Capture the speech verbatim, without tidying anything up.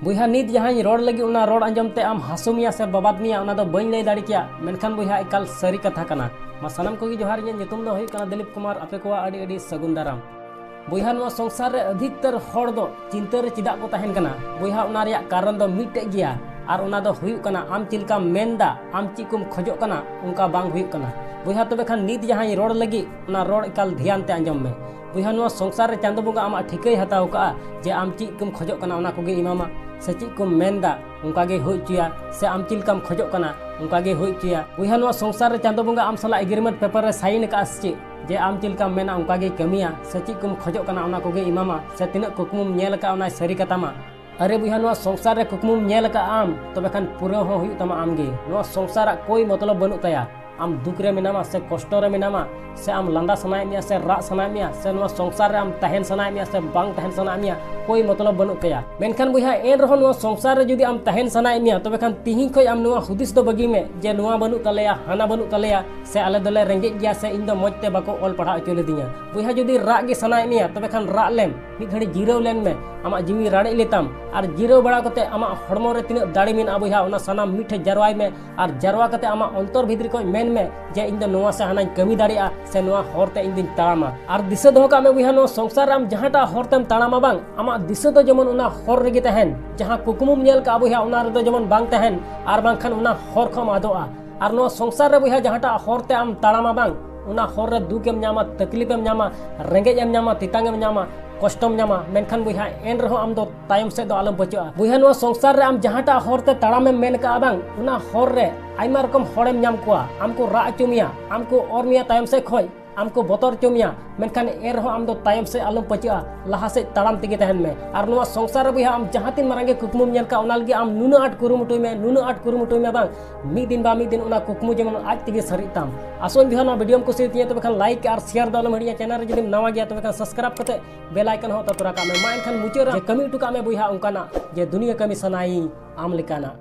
ᱵᱚᱭᱦᱟ, ᱱᱤᱛ ᱡᱟᱦᱟᱸᱧ ᱨᱚᱲ ᱞᱟᱹᱜᱤᱫ, ᱚᱱᱟ ᱨᱚᱲ ᱟᱸᱡᱚᱢ ᱛᱮ ᱟᱢ ᱦᱟᱹᱥᱩ ᱢᱮᱭᱟ ᱥᱮ ᱵᱟᱵᱟᱫ ᱢᱮᱭᱟ, ᱚᱱᱟ ᱫᱚ ᱵᱟᱹᱧ ᱞᱟᱹᱭ ᱫᱟᱲᱮ ᱠᱮᱭᱟ, ᱢᱮᱱᱠᱷᱟᱱ ᱵᱚᱭᱦᱟ, ᱮᱠᱟᱞ ᱥᱟᱹᱨᱤ ᱠᱟᱛᱷᱟ ᱠᱟᱱᱟ᱾ ᱢᱟ ᱥᱟᱱᱟᱢ ᱠᱚᱜᱮ ᱡᱚᱦᱟᱨ, ᱤᱧᱟᱹᱜ ᱧᱩᱛᱩᱢ ᱫᱚ ᱦᱩᱭᱩᱜ ᱠᱟᱱᱟ ᱫᱤᱞᱤᱯ ᱠᱩᱢᱟᱨ᱾ ᱟᱯᱮ ᱠᱚᱣᱟᱜ ᱟᱹᱰᱤ ᱟᱹᱰᱤ ᱥᱟᱹᱜᱩᱱ ᱫᱟᱨᱟᱢ᱾ ᱵᱚᱭᱦᱟ, ᱱᱚᱣᱟ ᱥᱚᱝᱥᱟᱨ ᱨᱮ ᱟᱹᱫᱷᱤᱠᱛᱟᱨ ᱦᱚᱲ ᱫᱚ ᱪᱤᱱᱛᱟᱹ ᱨᱮ ᱪᱮᱫᱟᱜ ᱠᱚ ᱛᱟᱦᱮᱱ ᱠᱟᱱᱟ? ᱵᱚᱭᱦᱟ, ᱚᱱᱟ ᱨᱮᱭᱟᱜ ᱠᱟᱨᱚᱱ ᱫᱚ ᱢᱤᱫᱴᱮᱡ ᱜᱮᱭᱟ, ᱟᱨ ᱚᱱᱟ ᱫᱚ ᱦᱩᱭᱩᱜ ᱠᱟᱱᱟ ᱟᱢ ᱪᱮᱫ ᱞᱮᱠᱟᱢ ᱢᱮᱱᱫᱟ, ᱟᱢ ᱪᱮᱫ ᱠᱚᱢ ᱠᱷᱚᱡᱚᱜ ᱠᱟᱱᱟ, ᱚᱱᱠᱟ ᱵᱟᱝ ᱦᱩᱭᱩᱜ ᱠᱟᱱᱟ᱾ ᱵᱚᱭᱦᱟ, ᱛᱚᱵᱮ ᱠᱷᱟᱱ ᱱᱤᱛ ᱡᱟᱦᱟᱸᱧ ᱨᱚᱲ ᱞᱟᱹᱜᱤᱫ, ᱚᱱᱟ ᱨᱚᱲ ᱮᱠᱟᱞ ᱫᱷᱮᱭᱟᱱ ᱛᱮ ᱟᱸᱡᱚᱢ ᱢᱮ᱾ ᱵᱚᱭᱦᱟ, ᱱᱚᱣᱟ ᱥᱚᱝᱥᱟᱨ ᱨᱮ ᱪᱟᱸᱫᱚ ᱵᱚᱸᱜᱟ ᱟᱢᱟᱜ ᱴᱷᱤᱠᱟᱹᱭ ᱦᱟᱛᱟᱣ ᱠᱟᱜᱼᱟ ᱡᱮ ᱟᱢ ᱪᱮᱫ ᱠᱚᱢ ᱠᱷᱚᱡᱚᱜ ᱠᱟᱱᱟ, ᱚᱱᱟ ᱠᱚᱜᱮ ᱮᱢᱟᱢᱟ, ᱥᱮ ᱪᱮᱫ ᱠᱚᱢ ᱢᱮᱱᱫᱟ, ᱚᱱᱠᱟ ᱜᱮ ᱦᱩᱭ ᱦᱚᱪᱚᱭᱟ, ᱥᱮ ᱟᱢ ᱪᱮᱫ ᱞᱮᱠᱟᱢ ᱠᱷᱚᱡᱚᱜ ᱠᱟᱱᱟ, ᱚᱱᱠᱟ ᱜᱮ ᱦᱩᱭ ᱦᱚᱪᱚᱭᱟ᱾ ᱵᱚᱭᱦᱟ, ᱱᱚᱣᱟ ᱥᱚᱝᱥᱟᱨ ᱨᱮ ᱪᱟᱸᱫᱚ ᱵᱚᱸᱜᱟ ᱟᱢ ᱥᱟᱞᱟᱜ ᱮᱜᱨᱤᱢᱮᱱᱴ ᱯᱮᱯᱟᱨ ᱨᱮ ᱥᱟᱭᱤᱱ ᱟᱠᱟᱫᱼᱟ ᱥᱮ ᱪᱮᱫ? ᱡᱮ ᱟᱢ ᱪᱮᱫ ᱞᱮᱠᱟᱢ ᱢᱮᱱᱟ, ᱚᱱᱠᱟ ᱜᱮᱭ ᱠᱟᱹᱢᱤᱭᱟ, ᱥᱮ ᱪᱮᱫ ᱠᱚᱢ ᱠᱷᱚᱡᱚᱜ ᱠᱟᱱᱟ, ᱚᱱᱟ ᱠᱚᱜᱮ ᱮᱢᱟᱢᱟ, ᱥᱮ ᱛᱤᱱᱟᱹᱜ ᱠᱩᱠᱢᱩᱢ ᱧᱮᱞ ᱟᱠᱟᱫᱼᱟ, ᱚᱱᱟᱭ ᱥᱟᱹᱨᱤ ᱠᱟᱛᱟᱢᱟ᱾ ᱟᱨᱮ ᱵᱚᱭᱦᱟ, ᱱᱚᱣᱟ ᱥᱚᱝᱥᱟᱨ ᱨᱮ ᱠᱩᱠᱢᱩᱢ ᱧᱮᱞ ᱟᱠᱟᱫᱼᱟ ᱟᱢ, ᱛᱚᱵᱮ ᱠᱷᱟᱱ ᱯᱩᱨᱟᱹᱣ ᱦᱚᱸ ᱦᱩᱭᱩᱜ ᱛᱟᱢᱟ ᱟᱢ ᱜᱮ᱾ ᱱᱚᱣᱟ ᱥᱚᱝᱥᱟᱨᱟᱜ ᱠᱳᱭ ᱢᱚᱛᱞᱚᱵ ᱵᱟᱹᱱᱩᱜ ᱛᱟᱭᱟ᱾ ᱟᱢ ᱫᱩᱠ ᱨᱮ ᱢᱮᱱᱟᱢᱟ ᱥᱮ ᱠᱚᱥᱴᱚ ᱨᱮ ᱢᱮᱱᱟᱢᱟ, ᱥᱮ ᱟᱢ ᱞᱟᱸᱫᱟ ᱥᱟᱱᱟᱭᱮᱫ ᱢᱮᱭᱟ ᱥᱮ ᱨᱟᱜ ᱥᱟᱱᱟᱭᱮᱫ ᱢᱮᱭᱟ, ᱥᱮ ᱱᱚᱣᱟ ᱥᱚᱝᱥᱟᱨ ᱨᱮ ᱟᱢ ᱛᱟᱦᱮᱱ ᱥᱟᱱᱟᱭᱮᱫ ᱢᱮᱭᱟ ᱥᱮ ᱵᱟᱝ ᱛᱟᱦᱮᱱ ᱥᱟᱱᱟᱭᱮᱫ ᱢᱮᱭᱟ, ᱠᱳᱭ ᱢᱚᱛᱞᱚᱵ ᱵᱟᱹᱱᱩᱜ ᱛᱟᱭᱟ᱾ ᱢᱮᱱᱠᱷᱟᱱ ᱵᱚᱭᱦᱟ, ᱮᱱ ᱨᱮᱦᱚᱸ ᱱᱚᱣᱟ ᱥᱚᱝᱥᱟᱨ ᱨᱮ ᱡᱩᱫᱤ ᱟᱢ ᱛᱟᱦᱮᱱ ᱥᱟᱱᱟᱭᱮᱫ ᱢᱮᱭᱟ, ᱛᱚᱵᱮ ᱠᱷᱟᱱ ᱛᱤᱦᱤᱧ ᱠᱷᱚᱱ ᱟᱢ ᱱᱚᱣᱟ ᱦᱩᱫᱤᱥ ᱫᱚ ᱵᱟᱹᱜᱤ ᱢᱮ ᱡᱮ ᱱᱚᱣᱟ ᱵᱟᱹᱱᱩᱜ ᱛᱟᱞᱮᱭᱟ, ᱦᱟᱱᱟ ᱵᱟᱹᱱᱩᱜ ᱛᱟᱞᱮᱭᱟ, ᱥᱮ ᱟᱞᱮ ᱫᱚᱞᱮ ᱨᱮᱸᱜᱮᱡ ᱜᱮᱭᱟ, ᱥᱮ ᱤᱧ ᱫᱚ ᱢᱚᱡᱽ ᱛᱮ ᱵᱟᱠᱚ ᱚᱞ ᱯᱟᱲᱦᱟᱣ ᱦᱚᱪᱚ ᱞᱤᱫᱤᱧᱟ᱾ ᱵᱚᱭᱦᱟ, ᱡᱩᱫᱤ ᱨᱟᱜ ᱜᱮ ᱥᱟᱱᱟᱭᱮᱫ ᱢᱮᱭᱟ, ᱛᱚᱵᱮ ᱠᱷᱟᱱ ᱨᱟᱜ ᱞᱮᱢ, ᱢᱤᱫ ᱜᱷᱟᱹᱲᱤ ᱡᱤᱨᱟᱹᱣ ᱞᱮᱱ ᱢᱮ, ᱟᱢᱟᱜ ᱡᱤᱣᱤ ᱨᱟᱲᱮᱡ ᱞᱮᱛᱟᱢ, ᱟᱨ ᱡᱤᱨᱟᱹᱣ ᱵᱟᱲᱟ ᱠᱟᱛᱮ ᱟᱢᱟᱜ ᱦᱚᱲᱢᱚ ᱨᱮ ᱛᱤᱱᱟᱹᱜ ᱫᱟᱲᱮ ᱢᱮᱱᱟᱜᱼᱟ ᱵᱚᱭᱦᱟ, ᱚᱱᱟ ᱥᱟᱱᱟᱢ ᱢᱤᱫ ᱴᱷᱮᱱ ᱡᱟᱨᱣᱟᱭ ᱢᱮ, ᱟᱨ ᱡᱟᱨᱣᱟ ᱠᱟᱛᱮ ᱟᱢᱟᱜ ᱚᱱᱛᱚᱨ ᱵᱷᱤᱛᱨᱤ ᱠᱷᱚᱱ ᱢᱮᱱ ᱢᱮ ᱡᱮ ᱤᱧ ᱫᱚ ᱱᱚᱣᱟ ᱥᱮ ᱦᱟᱱᱟᱧ ᱠᱟᱹᱢᱤ ᱫᱟᱲᱮᱭᱟᱜᱼᱟ, ᱥᱮ ᱱᱚᱣᱟ ᱦᱚᱨ ᱛᱮ ᱤᱧ ᱫᱚᱧ ᱛᱟᱲᱟᱢᱟ᱾ ᱟᱨ ᱫᱤᱥᱟᱹ ᱫᱚᱦᱚ ᱠᱟᱜ ᱢᱮ ᱵᱚᱭᱦᱟ, ᱱᱚᱣᱟ ᱥᱚᱝᱥᱟᱨ ᱨᱮ ᱟᱢ ᱡᱟᱦᱟᱸᱴᱟᱜ ᱦᱚᱨ ᱛᱮᱢ ᱛᱟᱲᱟᱢᱟ ᱵᱟᱝ, ᱟᱢᱟᱜ ᱫᱤᱥᱟᱹ ᱫᱚ ᱡᱮᱢᱚᱱ ᱚᱱᱟ ᱦᱚᱨ ᱨᱮᱜᱮ ᱛᱟᱦᱮᱱ, ᱡᱟᱦᱟᱸ ᱠᱩᱠᱢᱩᱢ ᱧᱮᱞ ᱠᱟᱜᱼᱟ ᱵᱚᱭᱦᱟ, ᱚᱱᱟ ᱨᱮᱫᱚ ᱡᱮᱢᱚᱱ ᱵᱟᱝ ᱛᱟᱦᱮᱱ, ᱟᱨ ᱵᱟᱝᱠᱷᱟᱱ ᱚᱱᱟ ᱦᱚᱨ ᱠᱷᱚᱱ ᱟᱫᱚᱜᱼᱟ᱾ ᱟᱨ ᱱᱚᱣᱟ ᱥᱚᱝᱥᱟᱨ ᱨᱮ ᱵᱚᱭᱦᱟ, ᱡᱟᱦᱟᱸᱴᱟᱜ ᱦᱚᱨ ᱛᱮ ᱟᱢ ᱛᱟᱲᱟᱢᱟ ᱵᱟᱝ, ᱚᱱᱟ ᱦᱚᱨ ᱨᱮ ᱫᱩᱠ ᱮᱢ ᱧᱟᱢᱟ, ᱛᱟᱠᱞᱤᱯ ᱮᱢ ᱧᱟᱢᱟ, ᱨᱮᱸᱜᱮᱡ ᱮᱢ ᱧᱟᱢᱟ, ᱛᱮᱛᱟᱝ ᱮᱢ ᱧᱟᱢᱟ, ᱠᱚᱥᱴᱚᱢ ᱧᱟᱢᱟ, ᱢᱮᱱᱠᱷᱟᱱ ᱵᱚᱭᱦᱟ, ᱮᱱ ᱨᱮᱦᱚᱸ ᱟᱢ ᱫᱚ ᱛᱟᱭᱚᱢ ᱥᱮᱫ ᱫᱚ ᱟᱞᱚᱢ ᱯᱟᱹᱪᱟᱹᱜᱼᱟ᱾ ᱵᱚᱭᱦᱟ, ᱱᱚᱣᱟ ᱥᱚᱝᱥᱟᱨ ᱨᱮ ᱟᱢ ᱡᱟᱦᱟᱸᱴᱟᱜ ᱦᱚᱨ ᱛᱮ ᱛᱟᱲᱟᱢᱮᱢ ᱢᱮᱱ ᱠᱟᱜᱼᱟ ᱵᱟᱝ, ᱚᱱᱟ ᱦᱚᱨ ᱨᱮ ᱟᱭᱢᱟ ᱨᱚᱠᱚᱢ ᱦᱚᱲᱮᱢ ᱧᱟᱢ ᱠᱚᱣᱟ, ᱟᱢ ᱠᱚ ᱨᱟᱜ ᱦᱚᱪᱚ ᱢᱮᱭᱟ, ᱟᱢ ᱠᱚ ᱚᱨ ᱢᱮᱭᱟ ᱛᱟᱭᱚᱢ ᱥᱮᱫ ᱠᱷᱚᱡ, ᱟᱢ ᱠᱚ ᱵᱚᱛᱚᱨ ᱦᱚᱪᱚ ᱢᱮᱭᱟ, ᱢᱮᱱᱠᱷᱟᱱ ᱮᱱ ᱨᱮᱦᱚᱸ ᱟᱢ ᱫᱚ ᱛᱟᱭᱚᱢ ᱥᱮᱫ ᱟᱞᱚᱢ ᱯᱟᱹᱪᱟᱹᱜᱼᱟ, ᱞᱟᱦᱟ ᱥᱮᱫ ᱛᱟᱲᱟᱢ ᱛᱮᱜᱮ ᱛᱟᱦᱮᱱ ᱢᱮ᱾ ᱟᱨ ᱱᱚᱣᱟ ᱥᱚᱝᱥᱟᱨ ᱨᱮ ᱵᱚᱭᱦᱟ, ᱟᱢ ᱡᱟᱦᱟᱸ ᱛᱤᱱ ᱢᱟᱨᱟᱝ ᱜᱮ ᱠᱩᱠᱢᱩᱢ ᱧᱮᱞ ᱠᱟᱜ, ᱚᱱᱟ ᱞᱟᱹᱜᱤᱫ ᱟᱢ ᱱᱩᱱᱟᱹᱜ ᱟᱸᱴ ᱠᱩᱨᱩᱢᱩᱴᱩᱭ ᱢᱮ, ᱱᱩᱱᱟᱹᱜ ᱟᱸᱴ ᱠᱩᱨᱩᱢᱩᱴᱩᱭ ᱢᱮ ᱵᱟᱝ, ᱢᱤᱫ ᱫᱤᱱ ᱵᱟ ᱢᱤᱫ ᱫᱤᱱ ᱚᱱᱟ ᱠᱩᱠᱢᱩ ᱡᱮᱢᱚᱱ ᱟᱡ ᱛᱮᱜᱮ ᱥᱟᱹᱨᱤᱜ ᱛᱟᱢ᱾ ᱟᱥᱚᱜ ᱟᱹᱧ ᱵᱚᱭᱦᱟ, ᱱᱚᱣᱟ ᱵᱷᱤᱰᱤᱭᱳᱢ ᱠᱩᱥᱤᱭᱟᱛᱤᱧᱟ, ᱛᱚᱵᱮ ᱠᱷᱟᱱ ᱞᱟᱭᱤᱠ ᱟᱨ ᱥᱮᱭᱟᱨ ᱫᱚ ᱟᱞᱚᱢ ᱦᱤᱲᱤᱧᱟ᱾ ᱪᱮᱱᱮᱞ ᱨᱮ ᱡᱩᱫᱤᱢ ᱱᱟᱣᱟ ᱜᱮᱭᱟ, ᱛᱚᱵᱮ ᱠᱷᱟᱱ ᱥᱟᱵᱥᱠᱨᱟᱭᱤᱵ ᱠᱟᱛᱮ ᱵᱮᱞ ᱟᱭᱠᱚᱱ ᱦᱚᱸ ᱛᱚ ᱛᱚᱨᱟ ᱠᱟᱜ ᱢᱮ᱾ ᱢᱟ ᱮᱱᱠᱷᱟᱱ ᱢᱩᱪᱟᱹᱫ ᱨᱮ ᱠᱟᱹᱢᱤ ᱦᱚᱴᱚ ᱠᱟᱜ ᱢᱮ ᱵᱚᱭᱦᱟ ᱚᱱᱠᱟᱱᱟᱜ, ᱡᱮ ᱫᱩᱱᱤᱭᱟᱹ ᱠᱟᱹᱢᱤ ᱥᱟᱱᱟᱭᱤᱧ ᱟᱢ ᱞᱮᱠᱟᱱᱟᱜ᱾